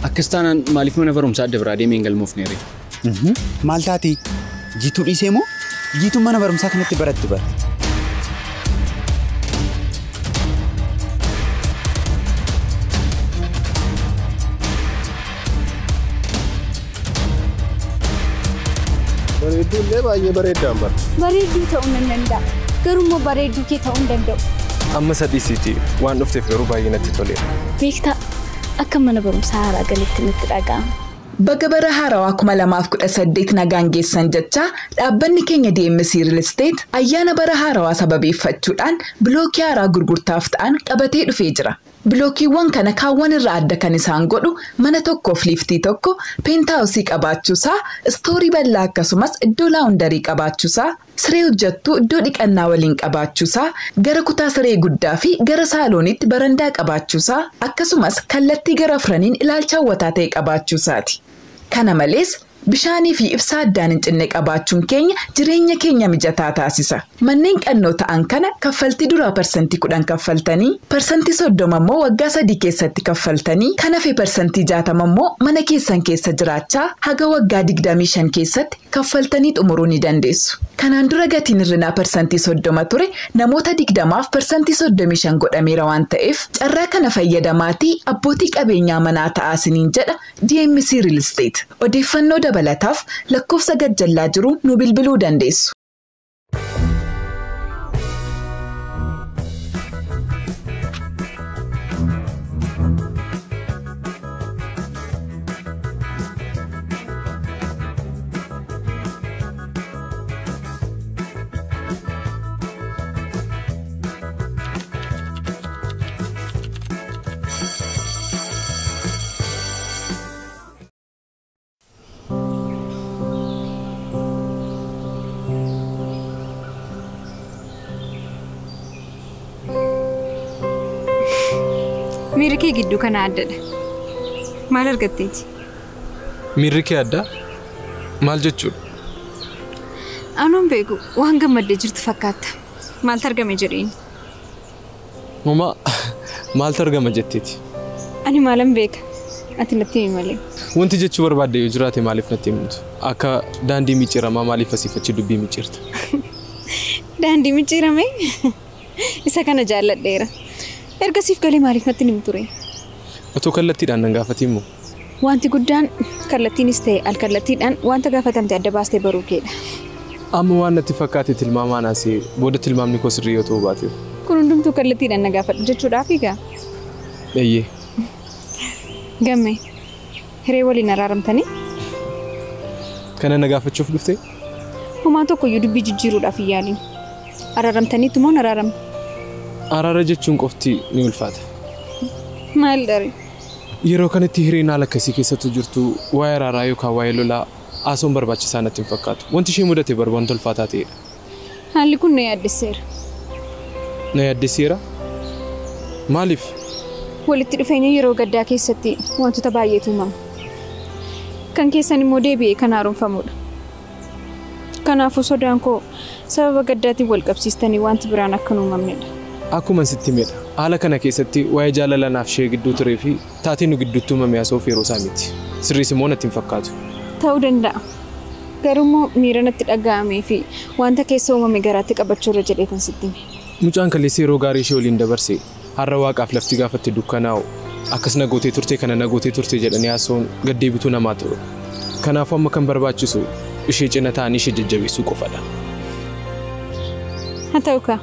Akkas taanaan maaliif mana barumsaa adda biraa deemee hin galmoofne ree? Maal taati? Jiituu dhiisee moo? Jiituun mana barumsaa kanatti baratti bara. Bareedduu illee baay'ee bareeddaan bara. Bareedduu ta'uu nan danda'a. Garuu immoo bareedduu kee ta'uu hin danda'u. Amma sadhiisiiti waan dhufteef garuu baay'ee natti toleera. Beektaa akka mana barumsaa haaraa galitti nutti dhaga'ama. Baga bara haarawaa 2018 nagaan geessan jecha dhaabbanni keenya DMC Real Estate ayyaana bara haarawaa sababeeffachuudhaan bilookii haaraa gurgurtaaf ta'an qabatee dhufee jira. Bilookiiwwan kana kaawwan irraa adda kan isaan godhu mana tokkoof liiftii tokko, peentaawusii qabaachuusaa, istoorii bal'aa akkasumas iddoo laawundarii qabaachuusaa, siree hojjettuu iddoo dhiqannaa waliin qabaachuusaa, gara kutaa siree guddaa fi gara saaloonitti barandaa qabaachuusaa, akkasumas kallattii gara afraniin ilaalcha hawwataa ta'e qabaachuusaati. Kana malees bishaanii fi ibsaa addaan hin cinne qabaachuun keenya jireenya keenya mijataa taasisa. Manneen qannoo ta'an kana kaffaltii duraa 10% kaffaltanii, 30% immoo waggaa 3 keessatti kaffaltanii, kan hafe 60% immoo mana keessan keessa jiraachaa haga waggaa 25 keessatti kaffaltanii xumuruu ni dandeessu. Kanaan dura gatiin hir'inaa 30% ture namoota 20f 35% godhameera waan ta'eef carraa kana fayyadamaatii abbootii qabeenyaa manaa ta'aa isiniin jedha DMC Real Estate. Odeeffannoo dabalataaf lakkoofsa gajjallaa jiru nu bilbiluu dandeessu. Miirri kee gidduu kana addadha. Maal argatteeti? Miirri kee addaa? Maal jechuudha? Anuun beeku waan gammaddee jirtu fakkaatta. Maaltu argame jedheen? Homaa maaltu argama jetteeti? Ani maalan beeka? Ati natti himi malee. Wanti jechuu barbaadde yoo jiraate maaliif natti himtu? Akka daandii micciiramaa maaliif asiif achi dubbii micciirta? Daandii micciirame? Isa kana jaalladheera. Erga siif galee maaliif natti hin ture? Otoo kallattiidhaan nan gaafatiin moo? Wanti guddaan kallattiinis ta'e alkallattiidhaan wanta gaafatamte adda baastee baruu keedha. Amma waan natti fakkaate tilmaamaan asii booda tilmaamni koo sirrii yoo ta'uu baate. Kun hundumtuu kallattiidhaan na gaafadhu jechuudhaaf egaa? Eeyyee. Gammee hiree waliin araaramtanii? Kana na gaafachuuf dhuftee? Homaa tokkoyyuu dubbii jijjiiruudhaaf hin yaaliin. Araaramtaniitu moo hin araaramne? Araara jechuun qofti ni ulfaata. Maal daree? Yeroo kanatti hireen haala akkasii keessattuu jirtu waa'ee araaraa yookaan waa'ee lolaa haasawuun barbaachisaa natti hin fakkaatu. Wanti ishee mudate bar wanta ulfaataa ta'edha. Haalli kun na yaaddesseera. Na yaaddesseera? Maaliif? Walitti dhufeenya yeroo gaddaa keessatti wantoota baay'eetu uumama. Kan keessan immoo deebi'ee kan haaromfamudha. Kanaafuu sodaan koo sababa gaddaatiin wal qabsiistanii wanti biraan akka hin uumamnedha. Akkuma sitti himedha. Haala kana keessatti waa'ee jaalala naaf ishee gidduu turee fi taateen nu gidduutti uumame haasa'uuf yeroo isaa miti. Sirriis immoo natti hin fakkaatu. Ta'uu danda'a. Garuu immoo miira natti dhaga'amee fi wanta keessa uumame garaatti qabachuu irra jedheetan sitti hime. Mucaan kaleessa yeroo gaarii ishee waliin dabarse har'a waaqaaf lafti gaafatti dukkanaa'u akkas na gootee turte kana na gootee turte jedhanii haasa'uun gaddeebituu namaa ta'u. Kanaafuu amma kan barbaachisu ishee cina ta'anii ishee jajjabeessuu qofadha. Haa ta'u kaa.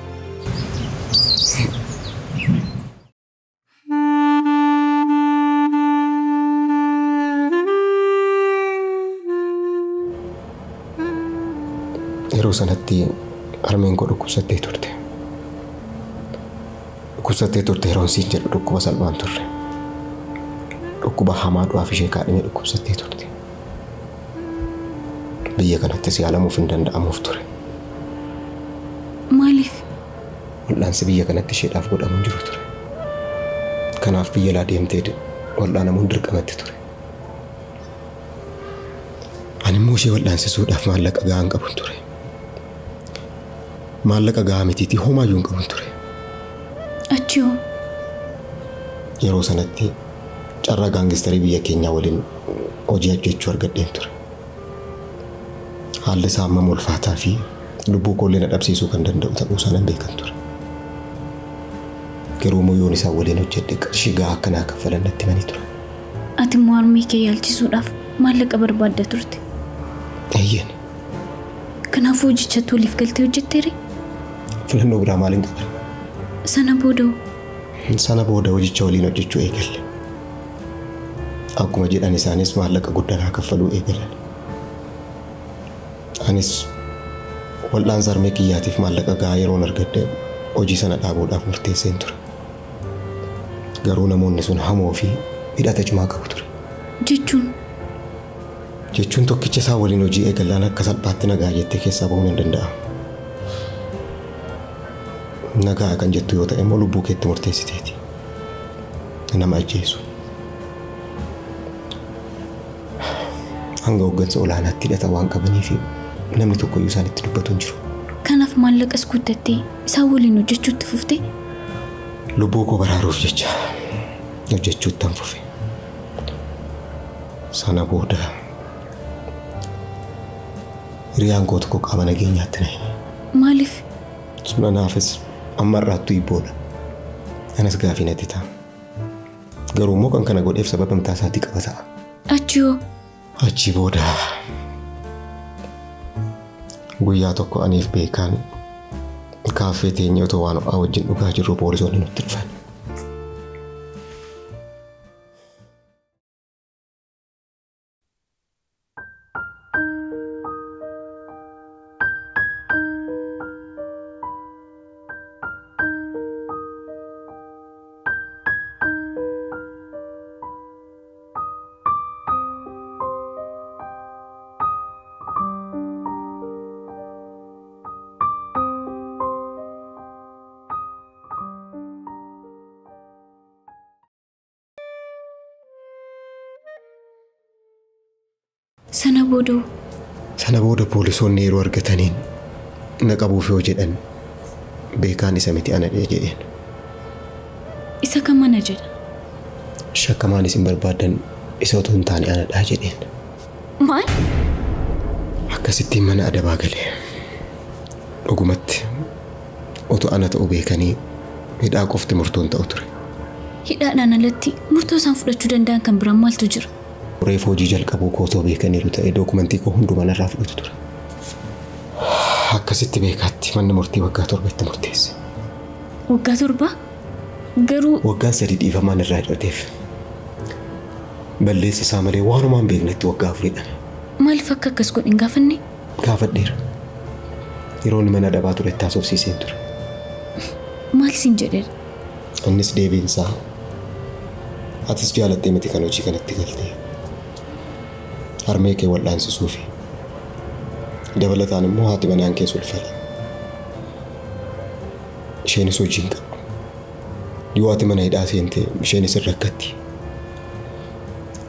Yeroo sanatti harmeen koo dhukkubsattee turte. Dhukkubsattee turte yeroon siin jedhu dhukkuba salphaan turre. Dhukkuba hamaa du'aaf ishee kaadhimee dhukkubsattee turte. Biyya kanattis yaalamuuf hin danda'amuuf ture. Maaliif? Wal'aansi biyya kanatti isheedhaaf godhamu hin jiru ture. Kanaaf biyya alaa deemtee wal'aanamuun dirqamatti ture. Ani immoo ishee wal'aansisuudhaaf maallaqa gahaa hin qabun ture. Maallaqa gahaa mitiitii homaayyuu hin qabun ture. Achii hoo? Yeroo sanatti Carraa gaangistarii biyya keenyaa waliin hojii hojjechuu argadheen ture. Haalli isaa hammam ulfaataa fi lubbuu koollee na dhabsiisuu kan danda'u ta'uu isaa nan beekan ture. Garuu immoo yoon isaan waliin hojjedhe qarshii gahaa akkanaa kaffalan natti himanii ture. Ati immoo harmee kee yaalchisuudhaaf maallaqa barbaadda turte. Eeyyeen. Kanaafuu hojichatti waliif galtee hojjetteere? Filannoo biraa maaliin qaba? Sana booda Sana booda hojicha waliin hojjechuu eegalle. Akkuma jedhan isaanis maallaqa guddaa naa kaffaluu eegalan. Anis wal'aansa harmee kiyyaatiif maallaqa gahaa yeroon argadhe hojii sana dhaabuudhaaf murteesseen ture. Garuu namoonni sun hamoo fi hidhata cimaa qabu ture. Jechuun? Jechuun tokkicha isaa waliin hojii eegallaan akka salphaatti nagaa jettee keessaa bahuun hin danda'amu. Nagaa kan jettu yoo ta'e immoo lubbuu keetti murteessiteeti. Nama ajjeesu. Hanga hooggansa olaanaatti hidhata waan qabanii fi namni tokkoyyuu isaanitti dubbatu hin jiru. Kanaaf maallaqas guuttattee isaan waliin hojjechuutti fuftee? Lubbuu koo baraaruuf jecha hojjechuuttan fufe. Sana booda hiriyaan koo tokko qaama nageenyaatti na hime. Maaliif? Sun anaafis amma har'aattuu hibboodha. Anas gaafii natti ta'a. Garuu immoo kan kana godheef sababa mataa isaatii qaba ta'a. Achi hoo? Achi booda guyyaa tokko aniif beekaan kaaffee teenyee otoo waan ho'aa wajjin dhugaa jirru poolisoonni nutti dhufan. Sana booda Sana booda poolisoonni yeroo argataniin na qabuuf yoo jedhan beekaan isa miti ana jedheen. Isa kam ana jedha? Shakkamaan isin barbaadan isa otoo hin taane anadhaa jedheen. Maal? Akkasittiin mana adabaa galee. Dhugumatti otoo ana ta'uu beekanii hidhaa qofti murtoon ta'u ture. Hidhaadhaan alatti murtoo isaan fudhachuu danda'an kan biraan maaltu jira? Reefu hojii jalqabuu koo otoo beekaniiru ta'e dookumentii koo hundumaa narraa fudhatu ture. Akkasitti beekaatti manni murtii waggaa 7 murteesse. Waggaa 7? Garuu waggaan 3 dhiifamaan irraa hidhateef. Balleessa isaa malee waanumaan beeknetti waggaa 4 hidhame. Maaliif akka akkas godhe hin gaafanne? Gaafadheera. Yeroo inni mana adabaa ture taasofsiiseen ture. Maal siin jedheera? Innis deebiin isaa atis jaalattee miti kan hojii kanatti galtee. Harmee kee wal'aansisuufi. Dabalataan immoo haati manaan kee ulfata. Isheenis hojii hin qabdu. Yoo ati mana hidhaa seente isheenis hin rakkatti.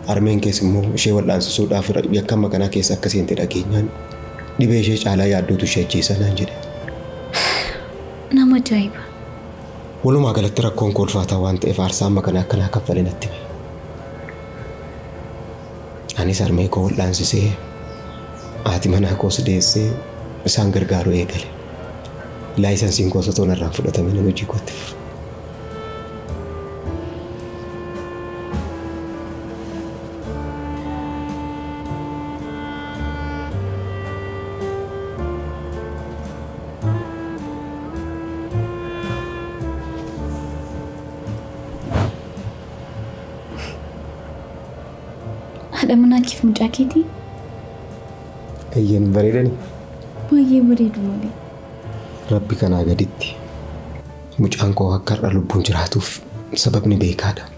Harmeen kees immoo ishee wal'aansisuudhaaf yakka amma kanaa keessa akka seente dhageenyaan dhibee ishee caalaa yaaddootu ishee ajjeesa naan jedhe. Nama ajaa'iba. Walumaa galatti rakkoon koo ulfaataa waan ta'eef aarsaa amma kanaa akkanaa kaffale natti hime. Anis harmee koo wal'aansisee haati manaa koos deessee isaan gargaaruu eegale. Laayisansiin koos otoo narraan fudhatamee nan hojii kootti fufe. Haadha manaa keef mucaa keetii? Eeyyeen bareedani. Baay'ee bareedu malee. Rabbi kanaa gaditti mucaan koo akka har'a lubbuun jiraatuuf sababni beekaadha.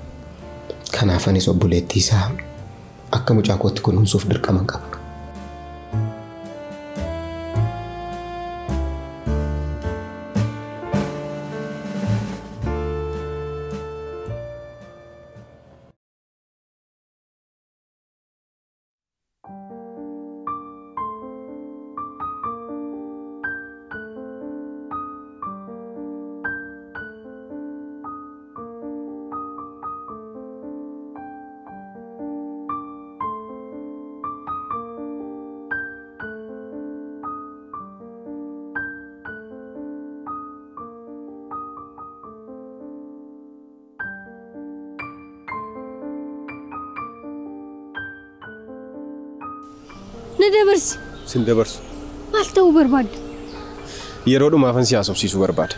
Kanaaf anis obboleettii isaa akka mucaa kootti kunuunsuuf dirqama qaba. Na dabarsi. Sin dabarsu. Maal ta'uu barbaadda? Yeroo dhumaafan si haasofsiisuu barbaada.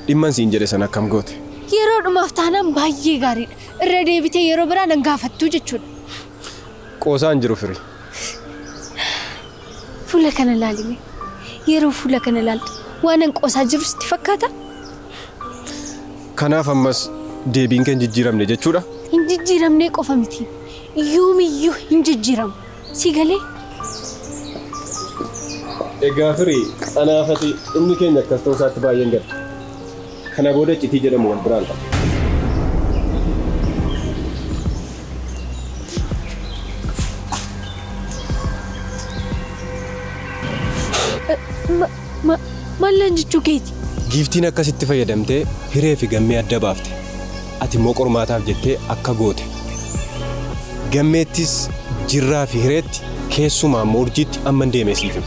Dhimman siin jedhe sana akkam goote? Yeroo dhumaaf taanaan baay'ee gaariidha. Irra deebitee yeroo biraa nan gaafattuu jechuudha. Qoosaan jiru firii. Fuula kana ilaalime. Yeroo fuula kana ilaaltu waan an qoosaa jiru sitti fakkaata? Kanaaf ammas deebiin kee hin jijjiiramne jechuudha? Hin jijjiiramne qofa miti. Yoomiyyuu hin jijjiiramu. Si galee? Egaa firii anaafati dhumni keenya akkas ta'uu isaatti baay'een gadda. Kana booda iccitii jedhamu wal biraan qaba. Maallaan jechuu keeti? Giiftiin akkasitti fayyadamtee hiree fi gammee adda baafte. Ati immoo qormaataaf jettee akka goote. Gammeettis jirraa fi hireetti keessumaa immoo urjiitti amma hin deeme siif hima.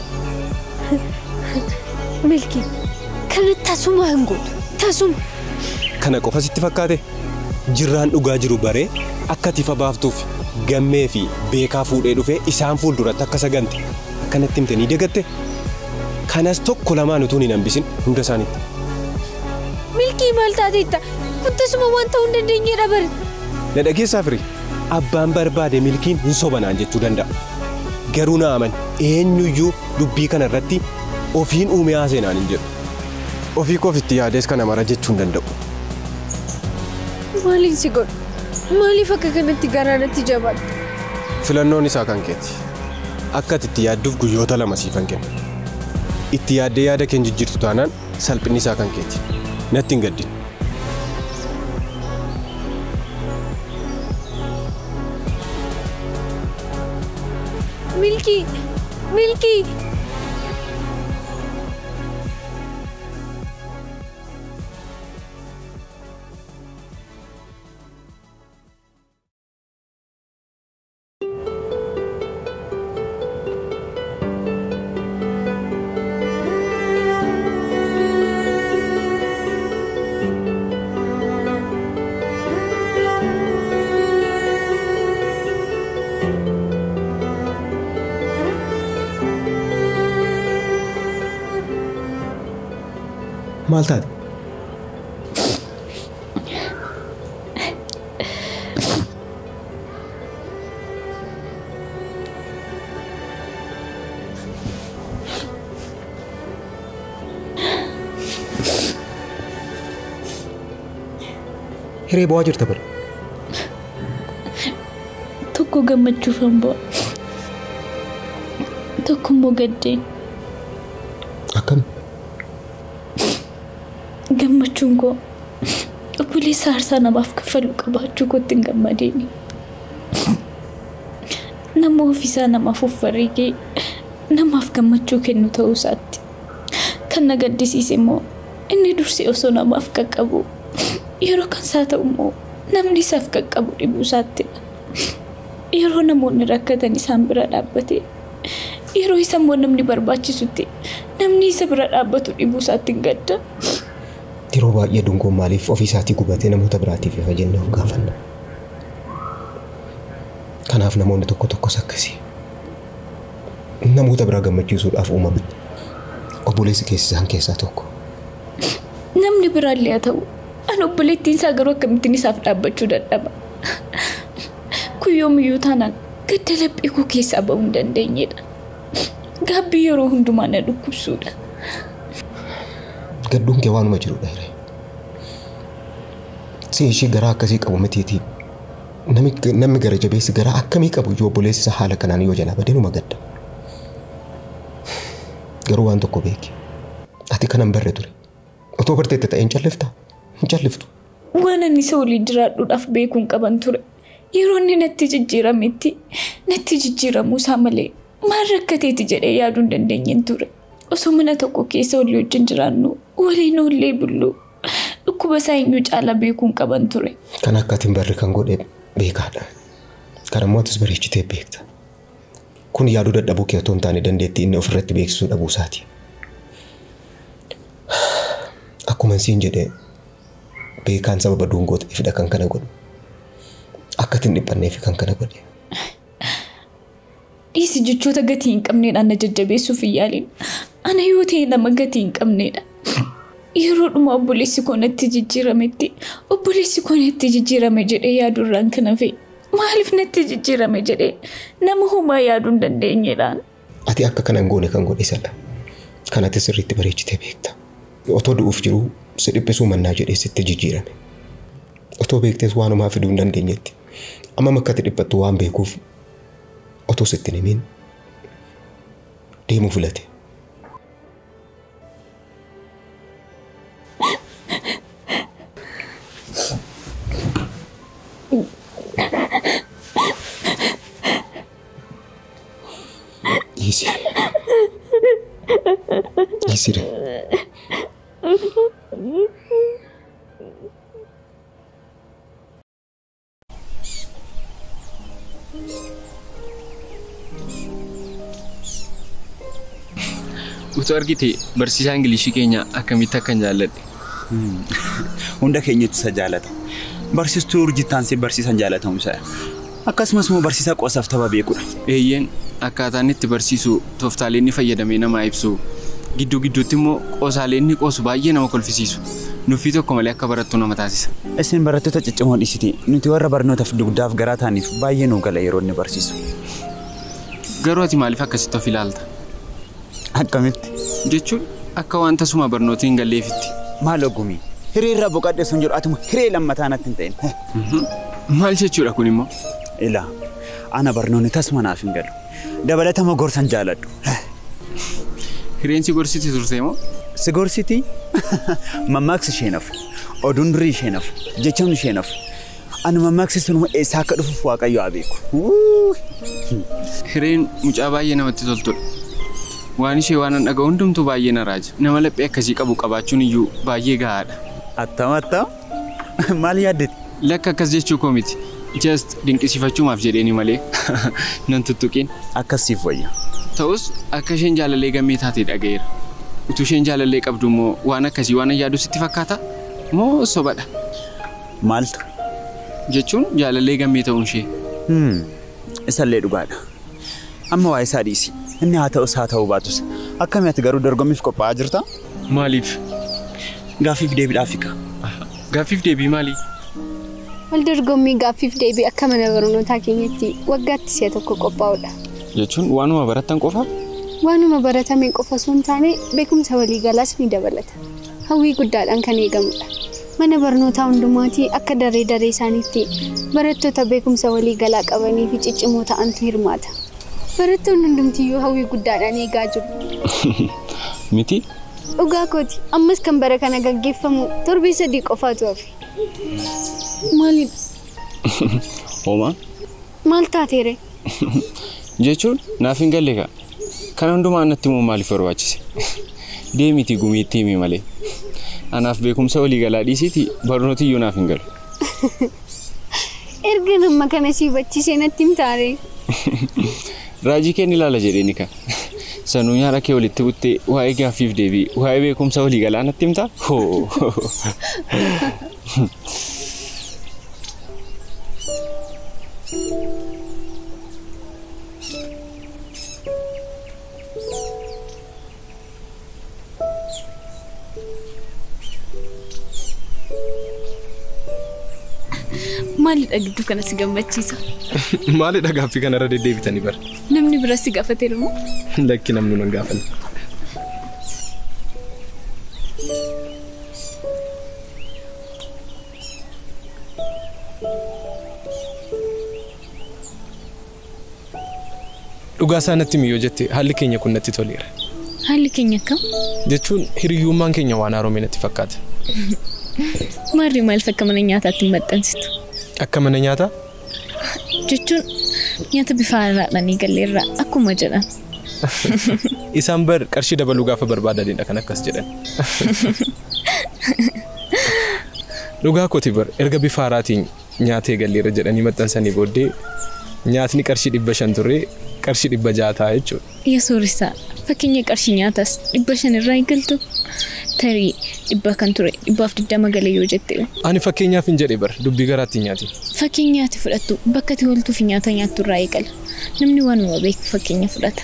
Milkii, kana tasuma hin gootu. Tasuma. Kana qofa sitti fakkaate? Jirraan dhugaa jiru baree akka ati ifa baaftuuf gammee fi beekaa fuudhee dhufee isaan fuulduratti akka sagante akkanatti himte ni dagatte? Kanas tokko lamaan utuu hin hambisin hunda isaaniitti. Milkii maal taateetta? Kun tasuma waan ta'uu hin dandeenyedha bari. Na dhageessaa firii? Abbaan barbaade milkiin hin sobanaan jechuu danda'a. Garuu na amani eenyuyyuu dubbii kana irratti ofiin uume haaseenaan hin jedhu. Ofii koof itti yaadees kana mara jechuu hin danda'u. Maaliin si godhu? Maaliif akka kanatti garaa natti jabaatta? Filannoon isaa kan keeti. Akka ati itti yaadduuf guyyoota 2 siifan kenna. Itti yaaddee yaada kee hin jijjiirtu taanaan salphinni isaa kan keeti. Natti hin gaddin. Milkii! Milkii! Maal taate? Hiree bo'aa jirta bara. Tokko gammachuufan bo'a. Tokko immoo gaddeen. Akkam? Gammachuun koo obboleessa aarsaa namaaf kaffaluu qabaachuu kootti hin gammadeeni. Nama ofiisaa namaaf of wareegee namaaf gammachuu kennu ta'uu isaatti. Kan na gaddisiise immoo inni dursee osoo namaaf qaqqabu yeroo kan isaa ta'u immoo namni isaaf qaqqabu dhibuu isaattidha. Yeroo namoonni rakkatan isaan bira dhaabbate yeroo isa immoo namni barbaachisutti namni isa bira dhaabbatu dhibuu isaatti hin gadda. Yeroo baay'ee dungoon maaliif ofii isaatii gubatee namoota biraatiif ifa jennee of gaafanna. Kanaaf namoonni tokko tokkos akkasii. Namoota biraa gammachiisuudhaaf uumaman. Obboleessi keessi isaan keessaa tokko. Namni biraallee haa ta'u an obboleettiin isaa garuu akkamittiin isaaf dhaabbachuu dadhaba. Kun yoomiyyuu taanaan gadda laphee koo keessaa ba'uu hin dandeenyedha. Gaabbii yeroo hundumaa na dhukkubsuudha. Gadduun kee waanuma jirudha hiree. Si ishee garaa akkasii qabu mitiitii. Namni gara jabeessi garaa akkamii qabu iyyuu obboleessi isaa haala kanaan yoo jalaa badee numa gadda. Garuu waan tokko beeki. Ati kanan barre ture. Otoo barteetta ta'e hin calliftaa? Hin calliftu. Waan ani isa waliin jiraadhuudhaaf beekuun qaban ture. Yeroo inni natti jijjiirametti natti jijjiiramuu isaa malee maal rakkateeti jedhee yaaduu hin dandeenyeen ture. Osoo mana tokko keessa walii wajjin jiraannu waliin oollee bullu dhukkuba isaa eenyu caalaa beekuun qaban ture. Kan akka ati hin barre kan godhe beekaadha. Kan ammoo atis bareechitee beekta. Kun yaaduu dadhabuu kee otoo hin taane dandeettii inni ofirratti beeksisuu dhabuu isaati. Akkuma siin jedhee beekaan sababa dungoo ta'eefidha kan kana godhu. Akka ati hin dhiphanneef kan kana godhe. Dhiisi jechoota gatii hin qabneedhaan na jajjabeessuuf hin yaaliin. Ana yoo ta'e nama gatii hin qabneedha. Yeroo dhuma obboleessi koo natti jijjiirametti obboleessi koo natti jijjiirame jedhee yaaduurraan kan hafe maaliif natti jijjiirame jedhee nama homaa yaaduu hin dandeenyedhaan. Ati akka kana hin goone kan godhe isadha. Kan ati sirriitti bareechitee beekta. Otoo du'uuf jiruu si dhiphisuu mannaa jedhee sitti jijjiirame. Otoo beektees waanumaa fiduu hin dandeenyetti. Amma akka ati dhiphattu waan beekuuf otoo sitti hin himin deemuu filate. Dhiisi. Dhiisire. Utuu argite barsiisaa Ingilishii keenya akkamitti akkan jaalladhe. Hunda keenyatti isa jaalata. Barsiistuu urjitaansee barsiisan jaalatamu isa. Akkasumas immoo barsiisaa qoosaaf tapha beekudha. Eeyyeen akkaataan itti barsiisu tooftaalee inni fayyadamee namaa ibsu gidduu gidduutti immoo qoosaalee inni qoosu baay'ee nama kolfisiisu. Nuffii tokko malee akka barattu nama taasisa. Isin barattoota ciccimoo dhiisiti. Nuti warra barnootaaf dugdaaf garaa ta'aniif baay'ee nu gala yeroo inni barsiisu. Garuu ati maaliif akkasitti of ilaalta? Akkamitti? Jechuun akka waan tasuma barnoota hin galleefitti. Maal ogumii? Hiree irraa boqadhe sun jedhu atuma hiree lammataa natti hin ta'in. Maal jechuudha kun immoo? Ilaa ana barnoonni tasuma naaf hin galu. Dabalatama gorsan jaaladhu. Hireen si gorsiti turte moo? Si gorsiti? Mammaaksi isheen hafu, oduun durii isheen hafu, jechamni isheen hafu. Ani mammaaksi sunuma eessaa akka dhufuuf Waaqayyo haa beeku. Hireen mucaa baay'ee namatti toltudha. Waan ishee waan an dhaga'u hundumtuu baay'ee na raaja. Nama laphee akkasii qabu qabaachuun iyyuu baay'ee gahaadha. Attam attam? Maal yaaddete? Lakka akkas jechuu koo miti. Just dinqisiifachuumaaf jedheeni malee nan tuttuqin. Akkasiif wayya. Ta'us akka isheen jaalallee gammee taate dhaga'eera. Utuu isheen jaalallee qabdu immoo waan akkasii waan yaadu sitti fakkaata moo sobadha? Maaltu? Jechuun jaalallee gammee ta'uun ishee. Isallee dhugaadha. Amma waa isaa dhiisi. Inni haa ta'us haa ta'uu baatus. Akkami ati garuu dorgommiif qophaa'aa jirta? Maaliif? Gaaffiif deebiidhaaf hiika. Gaaffiif deebii maali? Wal dorgommii gaaffiif deebii akka mana barnootaa keenyatti waggaatti si'a tokko qophaa'udha. Jechuun waanuma barattan qofa? Waanuma baratame qofa osoo hin taane beekumsa waliigalaas ni dabalata. Hawwii guddaadhaan kan eegamudha. Mana barnootaa hundumaatii akka daree daree isaaniitti barattoota beekumsa waliigalaa qabanii fi ciccimoo ta'antu hirmaata. Barattoonni hundumtiyyuu hawwii guddaadhaan eegaa jiru. Miti? Dhugaa kooti ammas kan bara kana gaggeeffamu torbee 3 qofaatu hafe. Maalidha? Homaa? Maal taateere? Jechuun naaf hin galle kaa. Kana hundumaa natti immoo maaliif barbaachise? Deemiti gumiitti himi malee. Anaaf beekumsa waliigalaa dhiisiiti barnooti iyyuu naaf hin galu. Erga nama kana si hubachiisee natti himtaare? Raajii kee ni ilaala jedheeni kan. Sanuu nyaara kee walitti buttee waa'ee gaaffiif deebii waa'ee beekumsa waliigalaa natti himtaa? Hoo! Maalidha gidduu kana si gammachiisa? Maalidha gaaffii kanarra deddeebitanii bara? Namni bira si gaafateera moo? Lakki namni nan gaafanne. Dhugaa isaa natti himi yoo jette haalli keenya kun natti toleera. Haalli keenya akkam? Jechuun hiriyyummaan keenya waan haaromee natti fakkaata. Maarri maaliif akka mana nyaataatti hin maxxansitu? Akka mana nyaataa? Jechuun nyaata bifa haaraadhaan eegalleerra akkuma jedhan. Isaan bar qarshii dabaluu gaafa barbaadanidha kan akkas jedhan. Dhugaa kooti bar erga bifa haaraatiin nyaata eegalleerra jedhanii maxxansanii booddee nyaatni qarshii 500 turre Qarshii 600 ta'a jechuudha. Yaa sooressa, fakkeenya qarshii nyaataas 500 irraa eegaltu. Tarii 100 kan ture 120 galee yoo jette. Ani fakkeenyaaf hin jedhe bar dubbii garaatti hin nyaatin. Fakkeenya ati fudhattu bakka ati ooltuu fi nyaata nyaattu irraa eegala. Namni waanuma beeku fakkeenya fudhata.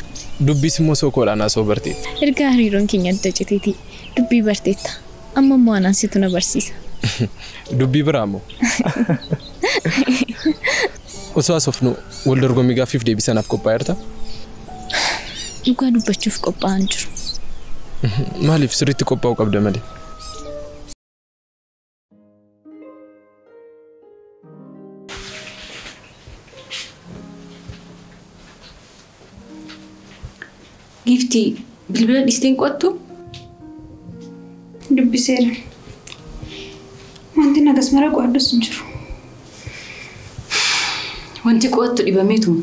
Dubbis immoo sookoodhaan haasa'uu barteetta. Erga hariiroon keenya adda citeeti dubbii barteetta. Amma immoo anaan situ na barsiisa. Dubbii biraa moo? Osoo haasofnu wal dorgommii gaaffiif deebii sanaaf qophaa'eerta? Dhugaa dubbachuuf qophaa'an jiru. Maaliif sirriitti qophaa'uu qabda malee? Giiftii bilbila dhiisteen qo'attu? Dubbiseera. Wanti nagas mara qo'adhus hin jiru. Wanti qo'attu dhibameetu.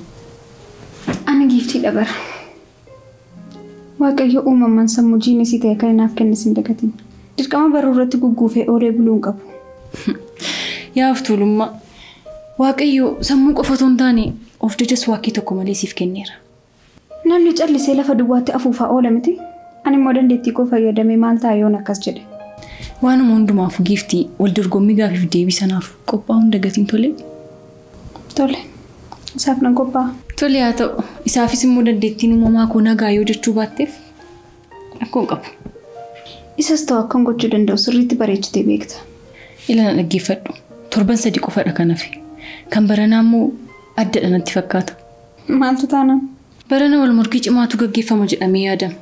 Ani giiftii dhabara. Waaqayyo uumamaan sammuu jiinisii ta'e kan naaf kennis hin dagatin. Dirqama barruu irratti gugguufee oolee buluu hin qabu. Yaa tuulummaa. Waaqayyo sammuu qofa otoo hin taane of jajas waaqii tokko malee siif kenneera. Namni callisee lafa duwwaatti afuufaa oola miti. Ani immoo dandeettii koo fayyadamee maal ta'a yoon akkas jedhe. Waanuma hundumaaf giiftii wal dorgommii gaaffiif deebii sanaaf qophaa'uun dagatiin tole? Tole. Isaaf nan qophaa'a. Tole haa ta'u. Isaafis immoo dandeettiin uumamaa koo nagaa yoo jechuu baatteef rakkoo hin qabu. Isas ta'u akkan gochuu danda'u sirriitti bareechitee beekta. Ila na dhaggeeffadhu. Torban 3 qofadha kan hafe. Kan baranaa immoo addadha natti fakkaata. Maaltu taana? Barana wal morkii cimaatu gaggeeffama jedhamee yaadama.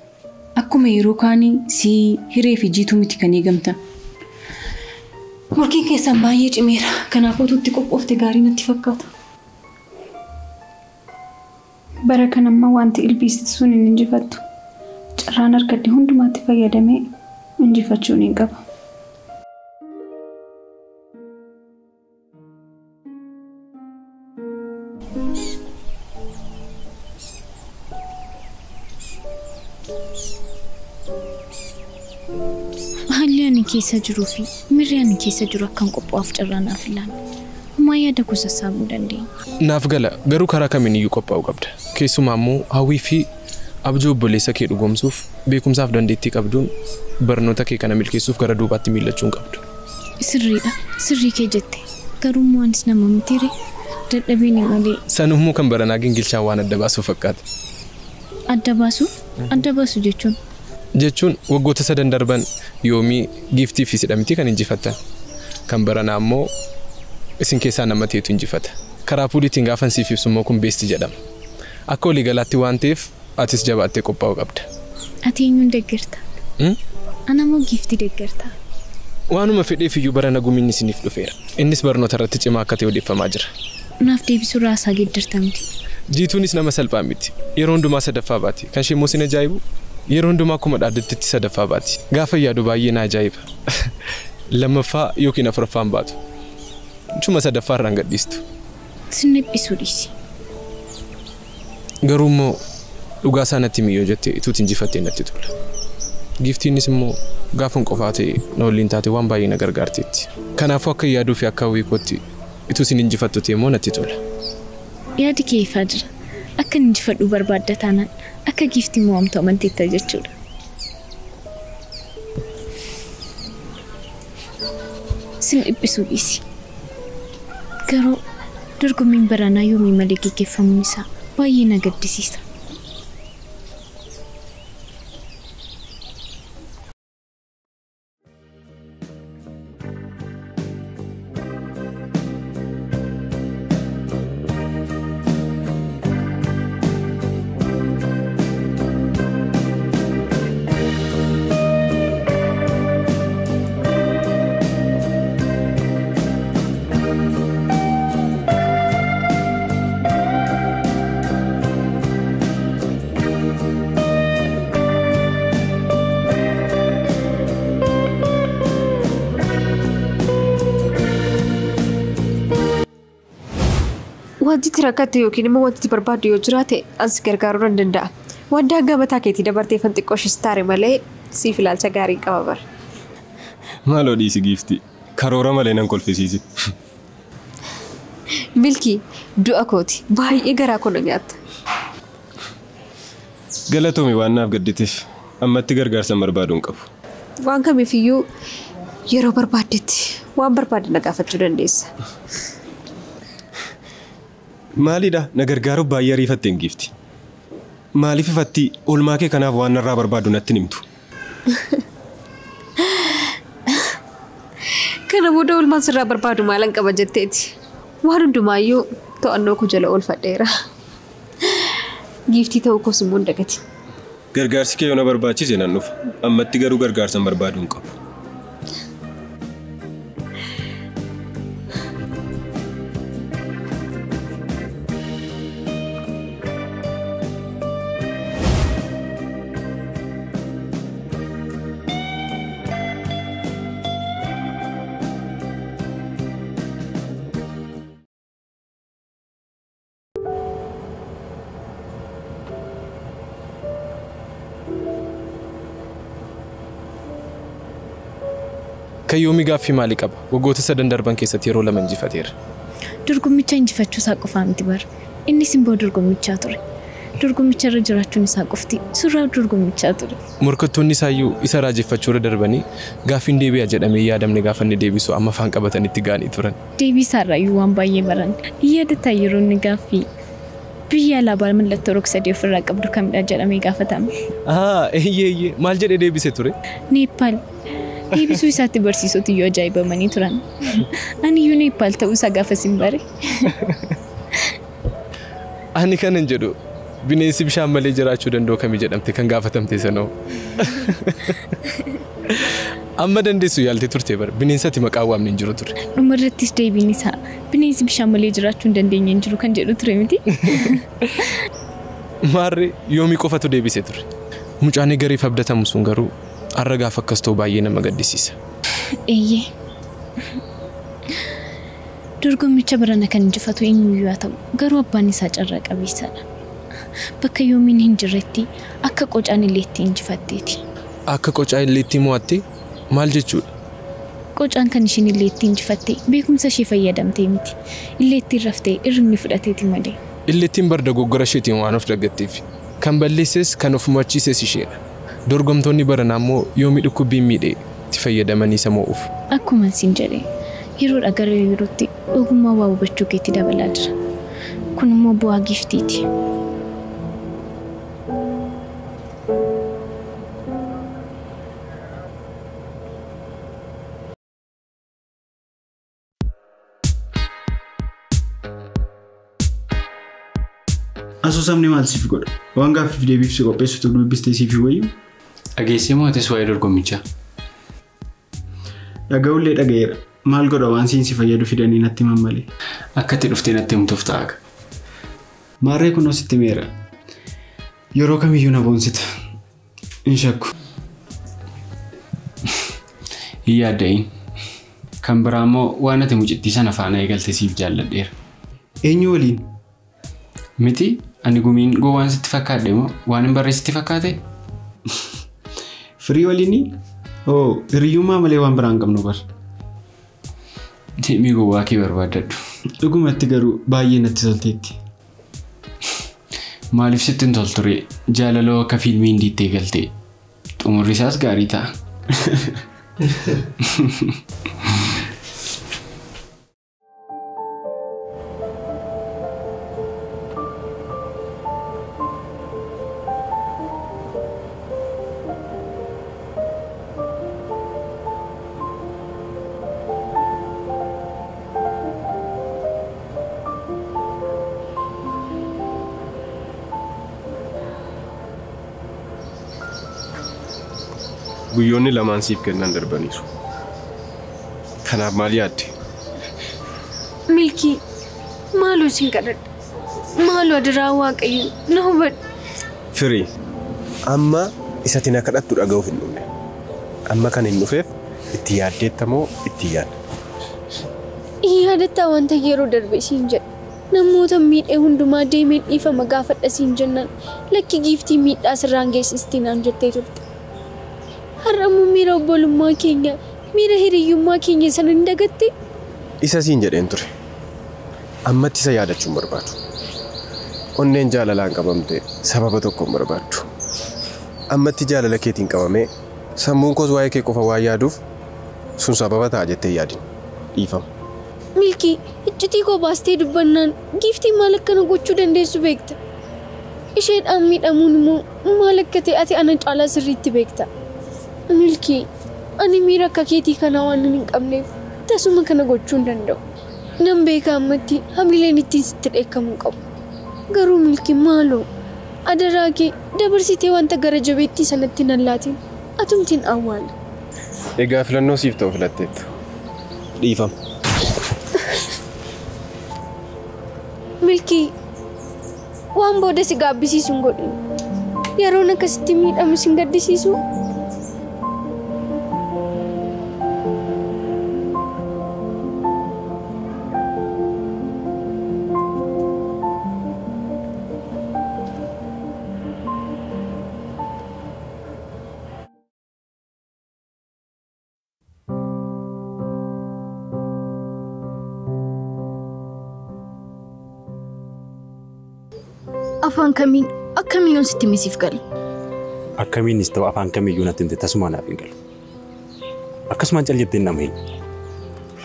Akkuma yeroo kaanii sii hiree fi jiituu miti kan eegamtan. Morkiin keessan baay'ee cimeera. Kanaafuu utuutti qophoofte gaarii natti fakkaata. Bara kanamma wanti ilbiisitu sun hin injifattu. Carraan argadde hundumaatti fayyadamee injifachuun hin qaba. Haalli ani keessa jiruu fi mirri ani keessa jiru akkan qophaa'uuf carraa naaf hin laanne. Homaa yaada koo sassaabuu hin dandeenye. Naaf gala garuu karaa kamiin iyyuu qophaa'uu qabda. Keessumaa immoo hawwii fi abjuu obboleessa kee dhugoomsuuf beekumsaaf dandeettii qabduun barnoota kee kana milkeessuuf gara duubaatti miillachuu hin qabdu. Sirriidha. Sirrii kee jette. Garuu immoo anis nama mitiire dadhabeen malee. Sanummoo kan baranaa gingilchaan waan adda baasuu fakkaata. Adda baasuu? Adda baasuu jechuun? Jechuun waggoota 3 darban yoomii giiftii fi sidhamtii kan injifattan. Kan baranaa immoo isin keessaa nama ta'etu injifata. Karaa puuliitiin gaafan siif ibsu immoo kun beesti jedhama. Akka walii galaatti waan ta'eef atis jabaattee qophaa'uu qabda. Ati eenyuun deeggarta? Ana moo giiftii deeggarta? Waanuma fedheef iyyuu barana gumiin isiniif dhufeera. Innis barnoota irratti cimaa akka ta'e odeeffamaa jira. Naaf deebisuu raasaa geeddarta miti. Jiituunis nama salphaa miti. Yeroo hundumaa sadaffaa baati. Kan ishee immoo sin ajaa'ibu yeroo hundumaa akkuma dhaaddattetti sadaffaa baati. Gaafa yaadu baay'ee na ajaa'iba. Lammaffaa yookiin afuraffaan baatu. Chuma sadaffaa irraan gadhiistu. Sin dhiphisuu dhiisi. Garuu immoo dhugaa isaa natti mi'oo jettee ituutti injifattee natti tola. Giiftiinis immoo gaafan qofaa ta'e na waliin taate waan baay'ee na gargaarteetti. Kanaafuu akka yaaduu fi akka hawwii kootti ituu sin injifattu ta'e immoo natti tola. Yaadi kee ifaa jira. Akka injifadhu barbaadda taanaan akka giiftii mo'amtu amanteetta jechuudha. Sin dhiphisuu dhiisi. Garuu dorgommiin baranaa yoomii malee gaggeeffamuun isaa baay'ee na gaddisiisa. Wanti itti rakkatte yookiin immoo wanti itti barbaaddu yoo jiraate as gargaaruu nan danda'a. Waan daangaa mataa keetii dabarteeffan xiqqoo ishee taare malee siif ilaalcha gaarii qaba bara. Maaloo dhiisi giiftii. Karoora malee nan kolfisiisi. Milkii du'a kooti baay'ee garaa koo na nyaatta. Galatoomi waan naaf gadditeef ammatti gargaarsa barbaadu hin qabu. Waan kamiifiyyuu yeroo barbaaddetti waan barbaadde na gaafachuu dandeessa. Maalidha na gargaaruuf baay'ee ariifatte hin giifti. Maaliif ifatti oolmaa kee kanaaf waan narraa barbaadu natti himtu? Kana booda oolmaan sirraa barbaadu maalan qaba jetteeti. Waan hundumaayyuu to'annoo koo jala oolfadheera. Giiftii ta'uu koos immoo hin dagatin. Gargaarsi kee yoo na barbaachise nan dhufa. Ammatti garuu gargaarsa hin barbaadu hin qabu. Kayyoomii gaaffii maalii qaba? Waggoota sadan darban keessatti yeroo lama injifateera. Dorgommicha injifachuu isaa qofaa miti bara. Innis immoo dorgommichaa ture. Dorgommicha irra jiraachuun isaa qofti suuraa dorgommichaa ture. Morkattoonni isaayyuu isa raajeffachuu irra darbanii gaaffiin deebi'a jedhamee yaadamne gaafa inni deebisu amma afaan qabatanitti ga'anii turan. Deebii isaarraayyuu waan baay'ee baran. Yaadataa yeroo inni gaaffii biyya alaabaa mallattoo rog-sadii ofirraa qabdu kamidha jedhamee gaafatame. Eeyyee maal jedhee deebise ture? Neepaal. Deebisuu isaatti barsiisota iyyuu ajaa'ibamanii turan. Ani iyyuu Neepaal ta'uu isaa gaafas hin bare. Ani kanan jedhu bineensi bishaan malee jiraachuu danda'u kamii jedhamte kan gaafatamte sanoo. Amma dandeessu yaaltee turte bara bineensatti maqaa waamni hin jiru ture. Dhumarrattis deebiin isaa bineensi bishaan malee jiraachuu hin dandeenye hin jiru kan jedhu ture miti. Maarree yoomii qofatu deebisee ture. Mucaan gariif abdatamu sun garuu har'a gaafa akkas ta'u baay'ee nama gaddisiisa. Eeyyee. Dorgommicha barana kan injifatu eenyuyyuu haa ta'u garuu abbaan isaa carraa qabeessadha. Bakka yoomiin hin jirretti akka qocaan illeetti injifatteeti. Akka qocaa illeetti mo'atte maal jechuudha? Qocaan kan isheen illeetti injifatte beekumsa ishee fayyadamtee miti. Illeettiin raftee irrimni fudhateeti malee. Illeettiin bar dogoggora isheetiin waan of daggatteef kan balleesses kan of mo'achiises isheedha. Dorgomtoonni baranaa immoo yoomii dhukkubbiin miidhee itti fayyadamanii isa mo'uuf. Akkuma siin jedhe yeroodha gara yerootti ogummaa waa hubachuu keetti dabalaa jira. Kun immoo bu'aa giiftiiti. Asoosamni maal siif godha? Waan gaaffiif deebiif si qopheessitu dubbistee siif wayyu? Dhageessee moo atis waa'ee dorgommichaa? Dhaga'ullee dhaga'eera. Maal godha waan siin si fayyadu fidanii natti himan malee. Akka itti dhuftee natti himtuuf ta'a. Maarree kunoo sitti himeera. Yeroo kamiyyuu na boonsita. Hin shakku. Hin yaadda'iin. Kan biraa immoo waan ati mucittii sana faana eegalte siif jaalladheera. Eenyu waliin? Miti ani gumiin gowwaan sitti fakkaadhe moo waan hin barree sitti fakkaate? Firii waliinii? Oo hiriyyummaa malee waan biraa hin qabnu bar. Deemii gowwaa kee barbaaddadhu. Dhugumatti garuu baay'ee natti tolteetti. Maaliif sitti hin toltu ree? Jaalaloo akka fiilmii hindiitti eegalte. Xumurri isaas gaarii ta'a. Guyyoonni lamaan siif kennan darbaniiru. Kanaaf maal yaadde? Milkii, maaloo siin kadhadha. Maaloo adaraa Waaqayyo na hubadhu. Firii, amma isatti na kadhattu dhaga'uuf hin dhufne. Amma kan hin dhufeef itti yaaddeetta moo itti yaadda? Yaadattaa wanta yeroo darbe siin jedhe. Namoota miidhee hundumaa deemeen dhiifama gaafadha siin jennaan lakki giiftii miidhaa sirraan geessisti naan jettee turte. Har'a immoo miira obbolummaa keenya, miira hiriyyummaa keenya sana hin dagatte? Isa siin jedheen ture. Ammatti isa yaadachuun barbaadu. Onneen jaalalaan qabamte sababa tokko hin barbaaddu. Ammatti jaalala keetiin qabamee sammuun koos waa'ee kee qofa waan yaaduuf sun sababa ta'a jettee yaadin. Dhiifama. Milkii, iccitii koo baastee dubbannaan giiftii maal akkana gochuu dandeessu beekta. Isheedhaan miidhamuun immoo maal akka ta'e ati ana caalaa sirriitti beekta. Milkii, ani miira akka keetii kanaa waan hin qabneef tasuma kana gochuu hin danda'u. Nan beeka ammatti hamileen ittiin sitti dheekkamuu qabu. Garuu Milkii maaloo adaraa kee dabarsitee wanta gara jabeettii sanatti nan laatin atumtiin awwaala. Egaa filannoo siif ta'u filatteetta. Dhiifama. Milkii, waan booda si gaabbisiisu hin godhin. Yeroon akkasitti miidhamu si hin gaddisiisu. Afaan kamiin akkamiin yoon sitti misiif gala? Akkamiinis ta'u afaan kamiyyuu natti himte tasuma naaf hin galu. Akkasumaan cal jettee nama hin.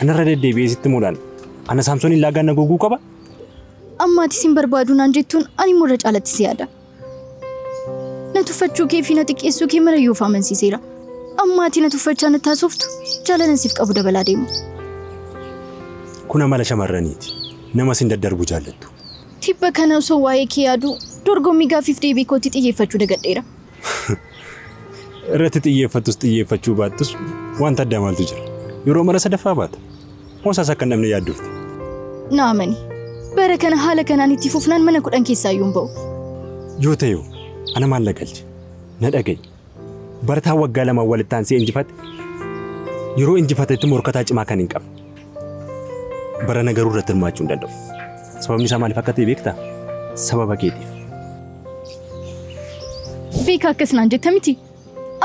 Anarra deddeebi'ee sitti muudaan ana Saamsooniin laagaan na goguu qaba? Amma ati sin barbaadu naan jettuun ani immoo irra caalatti si yaada. Na tuffachuu kee fi na xiqqeessuu kee mara yoo amansiiseera. Amma ati na tuffachaa na taasiftu jaalalan siif qabu dabalaa deema. Kun amala shamarraniiti. Nama sin daddarbu jaallattu. Tibba kana osoo waa'ee kee yaadu dorgommii gaaffiif deebii kootti xiyyeeffachuu dagadheera. Irratti xiyyeeffattus xiyyeeffachuu baattus wanta addaa maaltu jira? Yeroo mara sadaffaa baata. Moosaas akka namni yaaddufte. Na amani. Bara kana haala kanaan itti fufnaan mana 10 keessaa iyyuu hin ba'u. Yoo ta'e ana maal galche? Na dhaga'i. Barataa waggaa 2 walitti aansee injifate yeroo injifatetti morkataa cimaa kan hin qabne. Barana garuu irratti hirmaachuu hin danda'u. Sababni isaa maaliif akka ta'e beektaa? Sababa keetiif. Beekaa akkas naan jetta miti.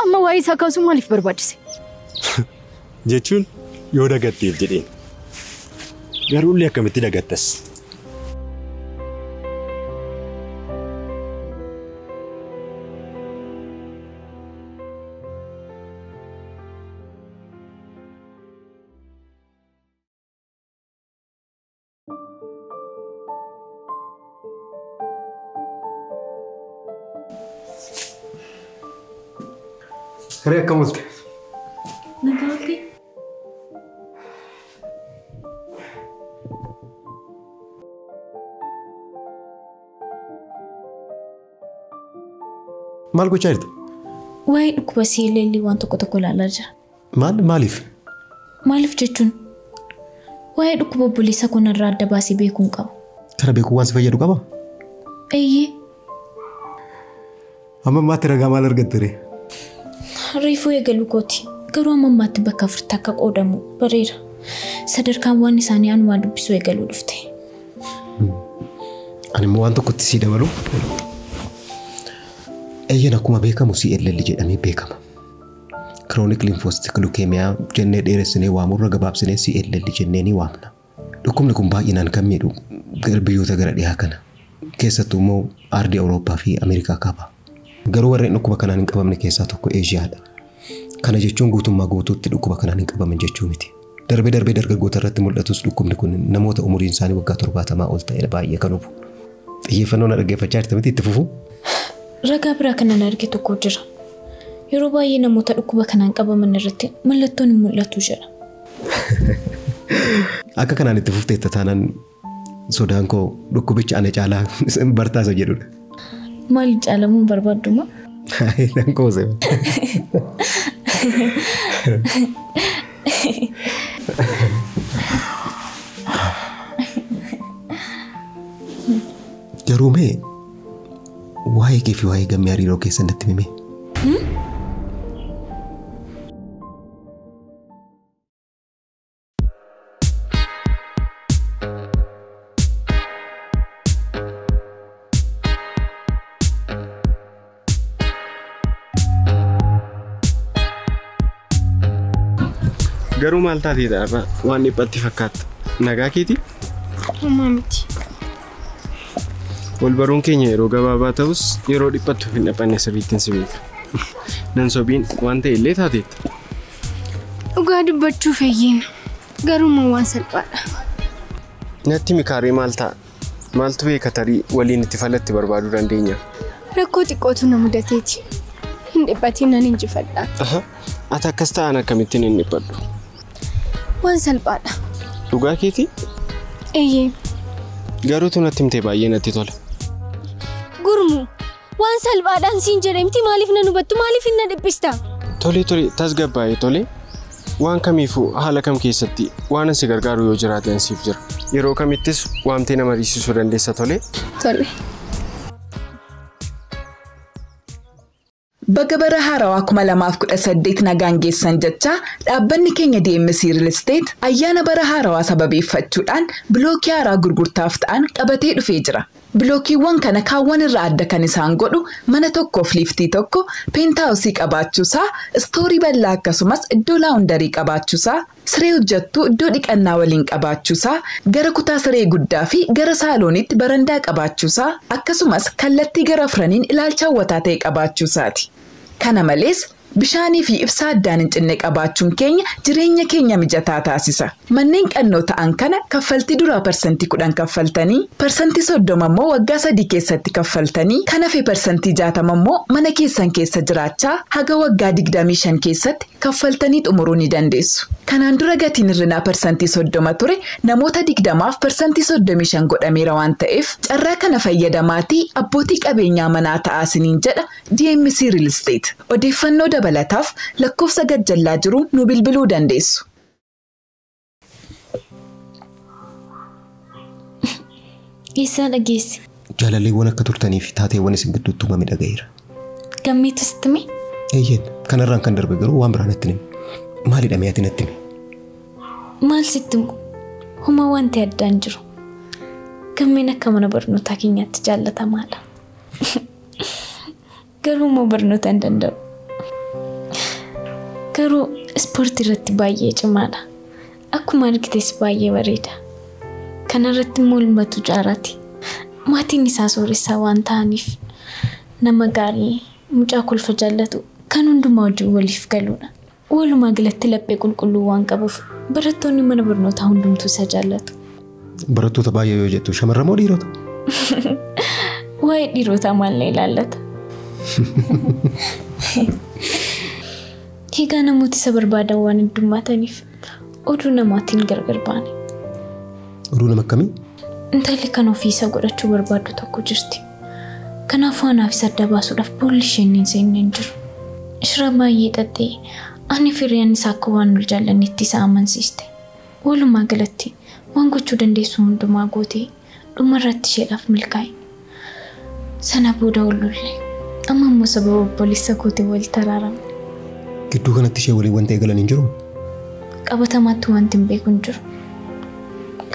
Amma waa'ee isaa kaasuun maaliif barbaachise? Jechuun yoo dagatteef jedheen. Garuu illee akkamitti dagattas? Hiree akkam oolte? Nagaa oolte? Maal gochaa jirta? Waa'ee dhukkuba CLL waan tokko tokko ilaalaa jira. Maal maaliif? Maaliif jechuun waa'ee dhukkuba obboleessa koo narraa adda baasee beekuu hin qabu. Kana beekuu waan si fayyadu qabaa? Eeyyee. Amma ammaatti ragaa maal argatte ree? Reefuu eegaluu kooti. Garuu amma ammaatti bakka afuritti akka qoodamu bareera. Sadarkaan waan isaanii anumaa dubbisuu eegaluu dhufte. Ani immoo waan tokkotti sii dabalu. Eeyyan akkuma beekamu CLL jedhamee beekama. Chronic Lymphocytic Leukemia jennee dheeressinee waamurra gabaabsinee CLL jennee ni waamna. Dhukkubni kun baay'inaan kan miidhu biyyoota gara dhiyaa kana. Keessattuu immoo aardii Awurooppaa fi Ameerikaa kaaba. Garuu warreen dhukkuba kanaan hin qabamne keessaa tokko Eeshiyaadha. Kana jechuun guutummaa guutuutti dhukkuba kanaan hin qabaman jechuu miti. Darbee darbee dargaggoota irratti mul'atus dhukkubni kun namoota umuriin isaanii waggaa 70 ol ta'e baay'ee kan hubu. Xiyyeeffannoo na dhaggeeffachaa jirta miti itti fufuu? Ragaa biraa kanan arge tokko jira. Yeroo baay'ee namoota dhukkuba kanaan qabaman irratti mallattoon hin mul'atu jedha. Akka kanaan itti fufteetta taanaan sodaan koo dhukkubicha ana caalaa bartaasa jedhudha. Maal caalamuun barbaadduma? Nan qoose. Garuu mee waa'ee kee fi waa'ee gammee hariiroo keessan natti himi. Garuu maal taateedha irraa waan dhiphatti fakkaatta. Nagaa keetii? Homaa miti. Wal baruun keenya yeroo gabaabaa ta'us yeroo dhiphattuuf hin dhiphanne sirriittiin si beeka. Nan sobiin waan ta'e illee taateetta. Dhugaa dubbachuu fayyeen garuu waan salphaadha. Natti mikaaree maal ta'a? Maaltu beeka tarii waliin itti falatti barbaaduu dandeenya? Rakkoo xiqqootu na mudateeti. Hin dhiphatiin nan injifadha. Ati akkas ta'an akkamittiin hin dhiphadhu? Waan salphaadha. Dhugaa keetii? Eeyyee. Garuu tu natti himtee baay'ee natti tola. Gurmuu waan salphaadhaan siin jedhe miti maaliif na hubattu maaliif hin na dhiphista? Tole tole tasgabbaa'e tole. Waan kamiifuu haala kam keessatti waan si gargaaru yoo jiraate siif jira. Yeroo kamittis waamtee nama riisisuu dandeessa tole. Tole. Baga bara haarawaa 2018 nagaan geessan jecha dhaabbanni keenya DMC Real Estate ayyaana bara haarawaa sababeeffachuudhaan bilookii haaraa gurgurtaaf ta'an qabatee dhufee jira. Bilookiiwwan kana kaawwan irraa adda kan isaan godhu mana tokkoof liiftii tokko, peentaawusii qabaachuusaa, istoorii bal'aa akkasumas iddoo laawundarii qabaachuusaa, siree hojjettuu iddoo dhiqannaa waliin qabaachuusaa, gara kutaa siree guddaa fi gara saaloonitti barandaa qabaachuusaa, akkasumas kallattii gara afraniin ilaalcha hawwataa ta'e qabaachuusaati. Kana malees bishaanii fi ibsaa addaan hin cinne qabaachuun keenya jireenya keenya mijataa taasisa. Manneen qannoo ta'an kana kaffaltii duraa 10% kaffaltanii, 30% immoo waggaa 3 keessatti kaffaltanii, kan hafe 60% immoo mana keessan keessa jiraachaa haga waggaa 25 keessatti kaffaltanii xumuruu ni dandeessu. Kanaan dura gatiin hir'inaa 30% ture namoota 20f 35% godhameera waan ta'eef carraa kana fayyadamaatii abbootii qabeenyaa manaa ta'aa isiniin jedha DMC Real Estate. Odeeffannoo dabalataaf lakkoofsa gajjallaa jiru nu bilbiluu dandeessu. Eessaa dhageessi? Jaalalleewwan akka turtanii fi taateewwan isin gidduutti uumame dhagayeera. Gammeetu sitti hime? Eeyyeen, kanarraan kan darbe garuu waan biraa natti himi. Maalidha mee ati natti himi? Maal sitti himu? Homaa wanti addaan jiru. Gammeen akka mana barnootaa keenyaatti jaallatamaadha. Garuu immoo barnoota hin danda'u. Garuu ispoortii irratti baay'ee cimaadha. Akkuma argites baay'ee bareeda. Kana irratti immoo ilmatu jaaraati. Maatiin isaa sooressaa waan ta'aniif nama gaarii mucaa kolfa jaallatu kan hundumaa wajjin waliif galuudha. Walumaa galatti laphee qulqulluu waan qabuuf barattoonni mana barnootaa hundumtuu isa jaallatu. Barattoota baay'ee yoo jettu shamarran moo dhiirota? Waa'ee dhiirotaa maal na ilaallata? Egaa namoota isa barbaadan waan heddummaataniif oduu namaatiin gargar baane. Oduu nama akkamii? Intalli kan ofii isa godhachuu barbaaddu tokko jirti. Kanaafuu anaaf isa adda baasuudhaaf boolli isheen hin seenne hin jiru. Shira baay'ee xaxxee ani firiyaan isaa akka waan ol jaallannetti isa amansiiste. Walumaa galatti waan gochuu dandeessu hundumaa gootee dhumarratti isheedhaaf milkaa'e. Sana booda ol lolle. Amma immoo sababa obboleessa kootiin walitti araaramne. Gidduu kanatti ishee waliin wanta eegalan hin jiru? Qabatamaatti wanti hin beeku hin jiru.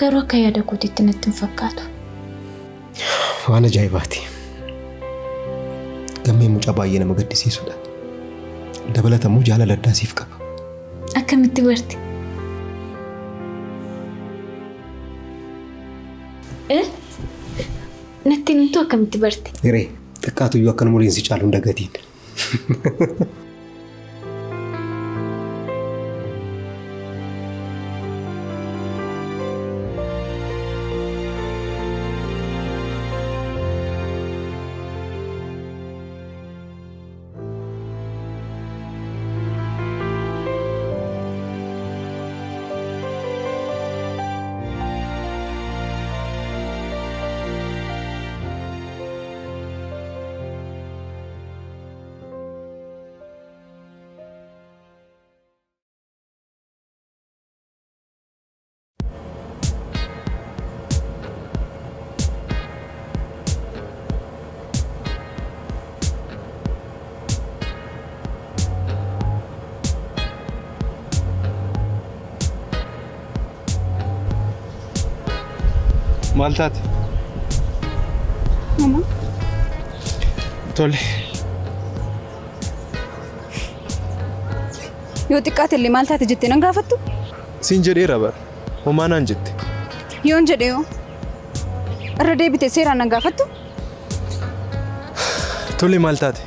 Garuu akka yaada kootiitti natti hin fakkaatu. Waan ajaa'ibaati. Gammeen mucaa baay'ee nama gaddisiisudha. Dabalatammoo jaalala addaa siif qaba. Akkamitti barte? Natti himtu akkamitti barte? Hiree xiqqaatu iyyuu akka umuriin si caalu hin dagatiin. Maal taate? Mama. Tole. Yoo xiqqaate illee maal taate jettee nan gaafattu? Siin jedheera bara. Homaa naan jette. Yoon jedhe yoo? Irra deebitee seeraan nan gaafattu? Tole maal taate?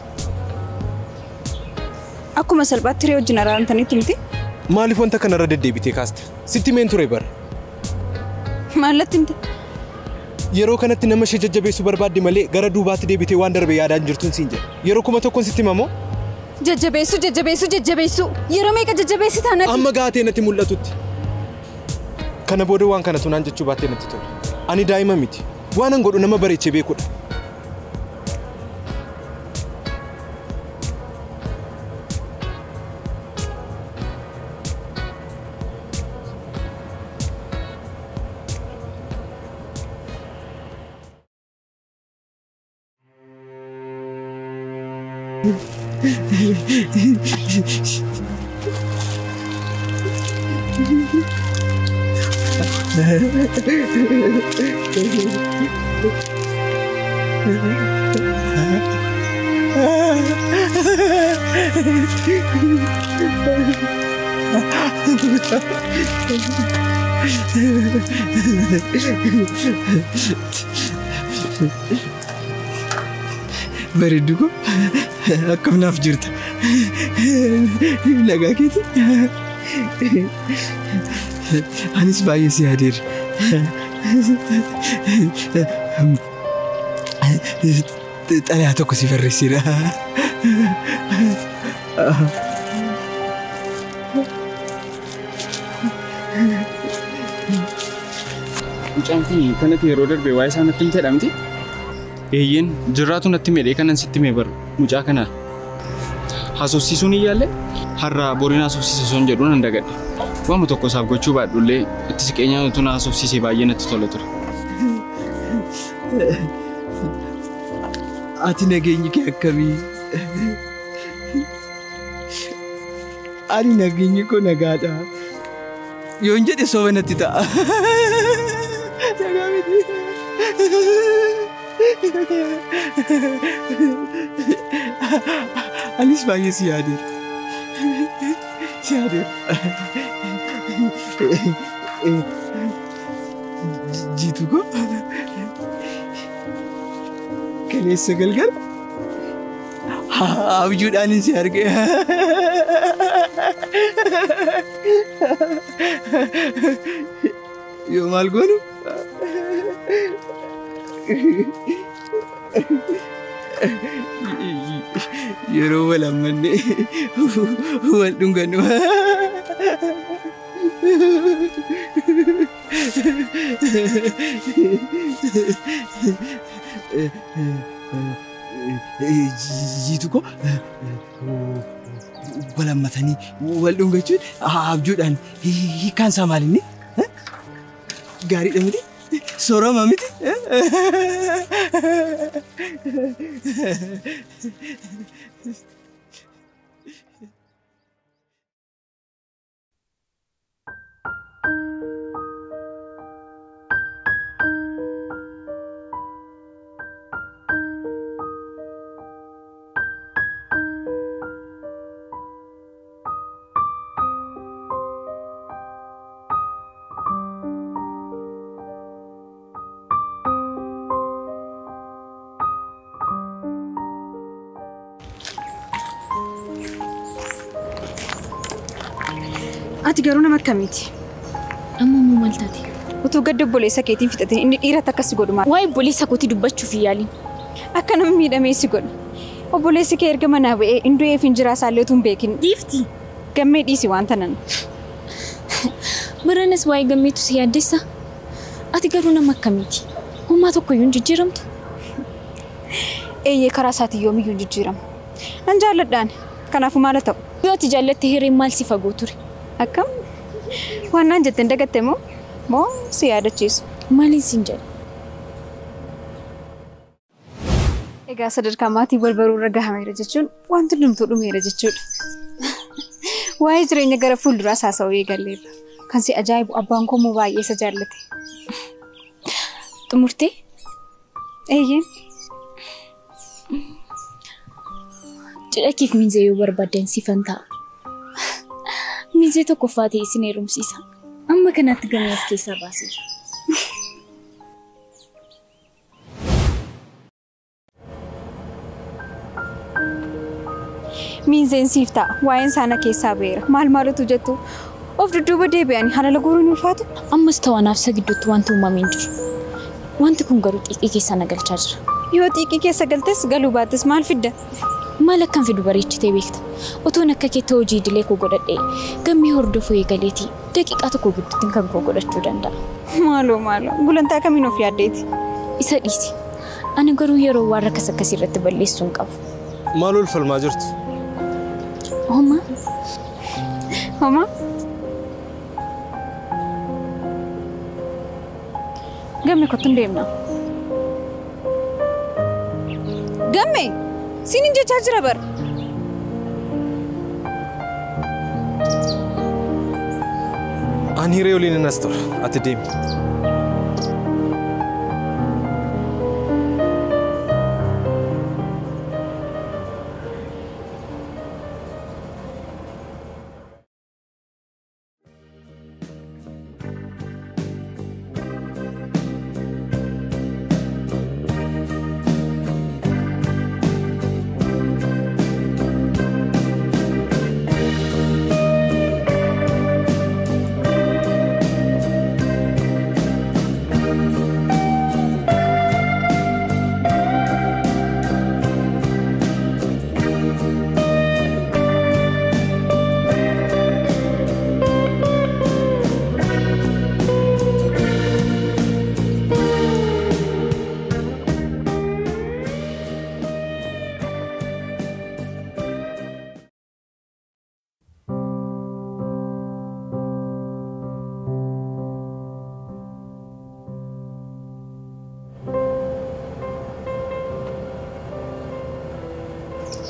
Akkuma salphaatti hiree wajjin araaramtaniitu miti? Maaliif wanta kanarra deddeebitee kaasta? Sitti meen ture bara. Maallatti himte? Yeroo kanatti nama ishee jajjabeessuu barbaadde malee gara duubaatti deebitee waan darbe yaadaan jirtuun siin jedha. Yeroo 1000 sitti himamoo? Jajjabeessuu jajjabeessuu jajjabeessuu yeroo meeqa jajjabeessi taanati? Amma gaatee natti mul'atutti. Kana booda waan kana tunaan jechuu baattee natti tola. Ani daa'ima miti. Waan an godhu nama bareechee beekudha. Bareeddu koo akkam naaf jirta? Nagaa keeti? Anis baay'ee si yaadeera. Xalayaa tokko si barreesseera. Mucaan kun kanatti yeroo darbe waa'ee isaa natti himteedha miti? Eeyyeen jirraatu natti medhee kanan sitti hime bara mucaa kana haasofsiisuun hin yaalle har'a boriin haasofsiisa osoo hin jedhuun nan dagadhe. Waanuma tokko isaaf gochuu baadhullee itti siqeenyaan utuu na haasofsiisee baay'ee natti tola ture. Ati nageenyi kee akkamii? Ani nageenyi koo nagaadha. Yoon jedhe soba natti ta'a. Nagaa miti. Anis baay'ee si yaadeera. Si yaadeera. Jiitu koo kaleessa galgala abjuudhaan si arge. Yoo maal goonu? Yeroo wal hammanne wal dhungannu. Jiitu koo wal hammatanii wal dhungachuun abjuudhaan hiikkaan isaa maal inni? Gaariidha miti? Soorama miti? Ati garuu nama akkamiiti? Amma immoo maal taate? Utuu gadda obboleessa keetiin fixatee inni dhiira takka si godhu maal? Waa'ee obboleessa kootii dubbachuuf hin yaaliin. Akka nama miidhamee si godha. Obboleessi kee erga manaa ba'ee hin du'eef hin jiraa isaallee utuu hin beekin. Giiftii! Gammee dhiisi waan tanan. Baranas waa'ee gammeetu si yaaddessa. Ati garuu nama akkamiiti? Homaa tokkoyyuu hin jijjiiramtu. Eeyyee karaa isaatiin yoomiyyuu hin jijjiiramu. Nan jaalladhaan. Kanaafuu maal haa ta'u? Yoo ati jaallatte hireen maal si fagoo ture? Akkam? Waan naan jette hin dagatte moo? Moo si yaadachiisu? Maaliin siin jedha? Egaa sadarkaa maatii wal baruu irra gahameera jechuun wanti hundumtuu dhumeera jechuudha. Waa'ee jireenya gara fuulduraas haasa'uu eegalleerra. Kan si ajaa'ibu abbaan koo immoo baay'ee isa jaallate. Xumurtee? Eeyyee. Cidha keef miinzee yoo barbaaddan siifan ta'a. Miinzee tokkoffaa ta'e isin heerumsiisa. Amma kanatti gamoo of keessaa baaseera. Miinzeen siif ta'a. Waa'een saana keessaa ba'eera. Maal maalutu jettu? Of dudduuba deebi'anii halala guuruun ulfaatu? Ammas ta'u anaaf isa gidduutti wanti uumamee hin jiru. Wanti kun garuu xiiqii keessa na galchaa jira. Yoo xiiqii keessa galtes galuu baattes maal fidda? Maal akkan fidu bareechitee beekta. Otoon akka keetti hojii idilee koo godhadhee gammii hordofuu eegaleetii daqiiqaa tokko gidduutti kan koo godhachuu danda'a. Maaloo maaloo gulantaa kamiin of yaaddeeti? Isa dhiisi. Ani garuu yeroo waan rakkas akkasii irratti balleessuu hin qabu. Maal ol falmaa jirtu? Homaa. Homaa? Gamme kottu hin deemna. Gamme! Siin hin jechaa jira bara. Ani hiree waliin hin as tura. Ati deemi.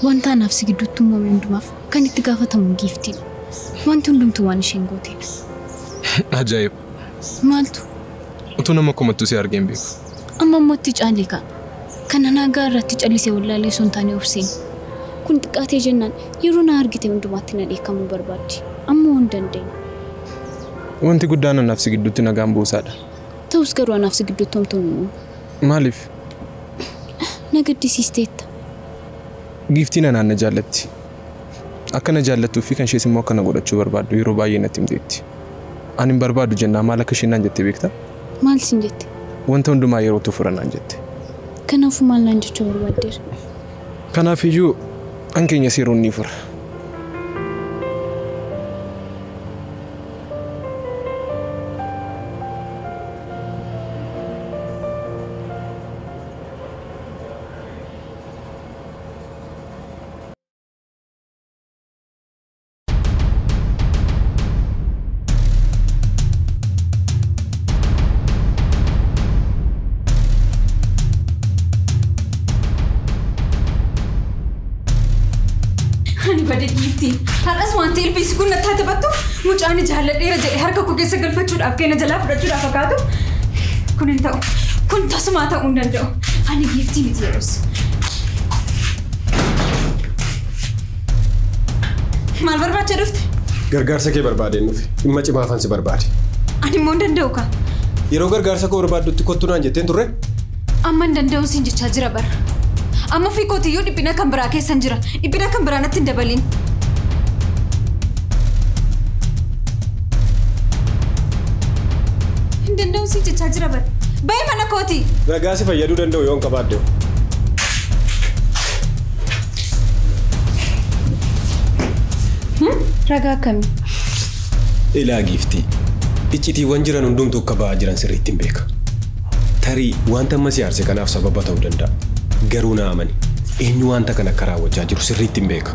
Wanta anaaf si gidduutti uumame hundumaaf kan itti gaafatamu giiftiidha. Wanti hundumtuu waan isheen gooteedha. Ajaa'iba! Maaltu? Utuu nama komattu si argee hin beeku. Amma immoo itti caalee ka'a. Kana nagaa irratti callisee wallaalee osoo hin taane obseen. Kun xiqqaatee jennaan yeroo na argite hundumaatti na dheekkamuu barbaaddi. Ammoo hin dandeenye. Wanti guddaan anaaf si gidduutti nagaan buusaadha. Ta'us garuu anaaf si gidduutti homtuu hin uumamu. Maaliif? Na gaddisiisteetta. Giiftiin anaan na jaallatti. Akka na jaallattuu fi kan ishees immoo akka na godhachuu barbaaddu yeroo baay'ee natti himteetti. Ani hin barbaadu jennaan maal akka isheen naan jette beektaa? Maal siin jette? Wanta hundumaa yerootu fura naan jette. Kanaafuu maal naan jechuu barbaaddeera? Kanaafiyyuu an keenyas yeroon ni fura. Ani badee giiftii. Har'as wanti ilbiisi kun natti haa taphattu mucaan jaalladheera jedhe harka koo keessa galfachuudhaaf kenna jalaa fudhachuudhaaf fakkaatu. Kun hin ta'u. Kun tasumaa ta'uu hin danda'u. Ani giiftii miti yeroos. Maal barbaacha dhufte? Gargaarsa kee barbaadeen dhufe. Dhimma cimaafan si barbaade. Ani immoo hin danda'u kaa. Yeroo gargaarsa koo barbaaddutti kottu naan jetteen turre? Amma hin danda'u siin jechaa jira bara. Amma ofii kootiyyuu dhiphina kan biraa keessan jira. Dhiphina kan biraa natti hin dabalin. Hin danda'u siin jechaa jira bara. Bahi mana kootii. Ragaa si fayyaduu danda'u yoon qabaadde. Ragaa akkamii? Ilaa giiftii. Iccitiiwwan jiran hundumtuu akka ba'aa jiran sirriitti hin beeka. Tarii wanta amma si aarse kanaaf sababa ta'uu danda'a. Garuu na amani. Eenyu wanta kana akka raawwachaa jiru sirriitti hin beeka.